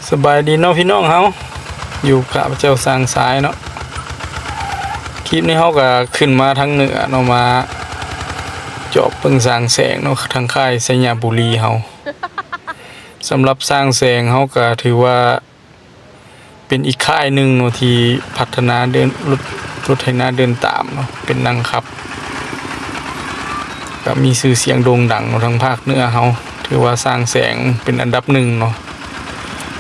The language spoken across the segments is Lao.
ສະບາຍດີເນາະພີ່ນ້ອງເຮົາ ຢູ່ກັບຂ້າພະເຈົ້າຊ່າງຊາຍເນາະ. ຄລິບນີ້ເຮົາກໍຂຶ້ນມາທາງເໜືອເນາະ ມາຈອບເບິ່ງຊ່າງແສງເນາະ ທາງຄ້າຍໄຊຍະບູລີເຮົາ. ສຳລັບຊ່າງແສງເຮົາກໍຖືວ່າເປັນອີກຄ້າຍໜຶ່ງເນາະ ທີ່ພັດທະນາເດີນ ລົດ ລົດໄຖນາເດີນຕາມເນາະ ເປັນນັ່ງຂັບ. ກໍມີຊື່ສຽງໂດ່ງດັງເນາະ ທາງພາກເໜືອເຮົາ ຖືວ່າຊ່າງແສງເປັນອັນດັບໜຶ່ງເນາະ.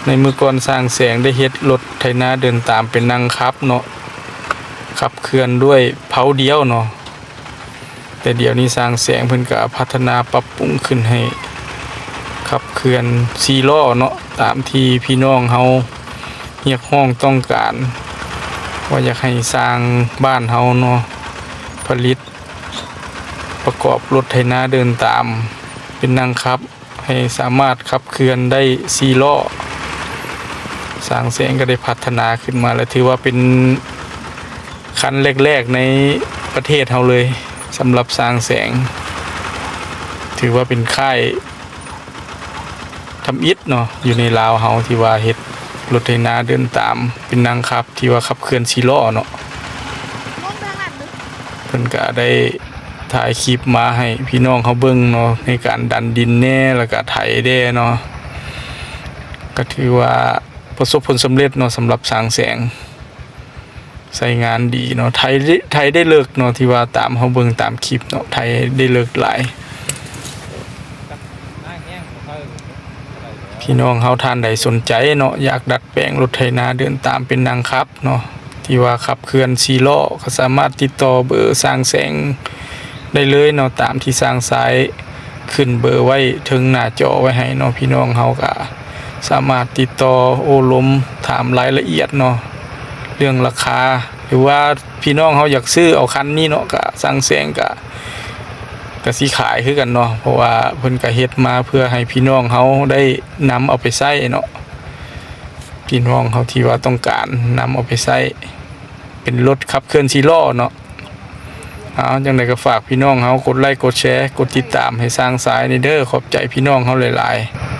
ໃນເມື່ອກ່ອນຊ່າງແສງໄດ້ເຮັດລົດໄຖນາເດີນຕາມເປັນນັ່ງຂັບເນາະ ຂັບເຄື່ອນດ້ວຍເພົາດຽວເນາະ. ແຕ່ດຽວນີ້ຊ່າງແສງເພິ່ນກໍພັດທະນາປັບປຸງຂຶ້ນໃຫ້ຂັບເຄື່ອນສີ່ລໍ້ເນາະ ຕາມທີ່ພີ່ນ້ອງເຮົາຮຽກຮ້ອງຕ້ອງການ ວ່າຢາກໃຫ້ຊ່າງບ້ານເຮົາເນາະ ຜະລິດ ປະກອບລົດໄຖນາເດີນຕາມເປັນນັ່ງຂັບ ໃຫ້ສາມາດຂັບເຄື່ອນໄດ້ສີ່ລໍ້. ຊ່າງແສງກໍໄດ້ພັດທະນາຂຶ້ນມາ ແລະ ຖືວ່າເປັນຄັນແລກໆໃນປະເທດເຮົາເລີຍ ສຳລັບຊ່າງແສງ ຖືວ່າເປັນຄ້າຍ ທຳອິດເນາະ ຢູ່ໃນລາວເຮົາ ທີ່ວ່າເຮັດລົດໄຖນາເດີນຕາມເປັນນັ່ງຂັບ ທີ່ວ່າຂັບເຄື່ອນສີ່ລໍ້ເນາະ. ເພິ່ນກະໄດ້ຖ່າຍຄລິບມາໃຫ້ພີ່ນ້ອງເຮົາເບິ່ງເນາະ ໃນການດັນດິນແດ່ ແລ້ວກະໄຖແດ່ເນາະ. ກະຖືວ່າປະສົບຜົນສຳເລັດເນາະ ສຳລັບຊ່າງແສງ. ໃຊ້ງານດີເນາະ ໄຖ ໄຖໄດ້ເລິກເນາະ ທີ່ວ່າຕາມເຮົາເບິ່ງຕາມຄລິບເນາະ ໄຖໄດ້ເລິກຫຼາຍ. ພີ່ນ້ອງເຮົາທ່ານໃດສົນໃຈເນາະ ຢາກດັດແປງລົດໄຖນາເດີນຕາມເປັນນັ່ງຂັບເນາະ ທີ່ວ່າຂັບເຄື່ອນສີ່ລໍ້ ກໍສາມາດຕິດຕໍ່ເບີຊ່າງແສງໄດ້ເລີຍເນາະ ຕາມທີ່ຊ່າງຊາຍຂຶ້ນເບີໄວ້ເທິງໜ້າຈໍໄວ້ໃຫ້ເນາະ. ພີ່ນ້ອງເຮົາກໍສາມາດຕິດຕໍ່ໂອ້ລົມຖາມລາຍລະອຽດເນາະ ເລື່ອງລາຄາ ຫຼືວ່າພີ່ນ້ອງເຮົາຢາກຊື້ເອົາຄັນນີ້ເນາະ ກະຊ່າງແສງກະ ກະຊິຂາຍຄືກັນເນາະ ເພາະວ່າເພິ່ນກະເຮັດມາເພື່ອໃຫ້ພີ່ນ້ອງເຮົາໄດ້ນຳເອົາໄປໃຊ້ເນາະ ພີ່ນ້ອງເຮົາທີ່ວ່າຕ້ອງການນຳເອົາໄປໃຊ້ ເປັນລົດຂັບເຄື່ອນສີ່ລໍ້ເນາະ. ເອົາ ຈັ່ງໃດກໍຝາກພີ່ນ້ອງເຮົາກົດໄລກ໌ ກົດແຊ ກົດຕິດຕາມໃຫ້ຊ່າງຊາຍແດ່ເດີ. ຂອບໃຈພີ່ນ້ອງເຮົາຫຼາຍໆ.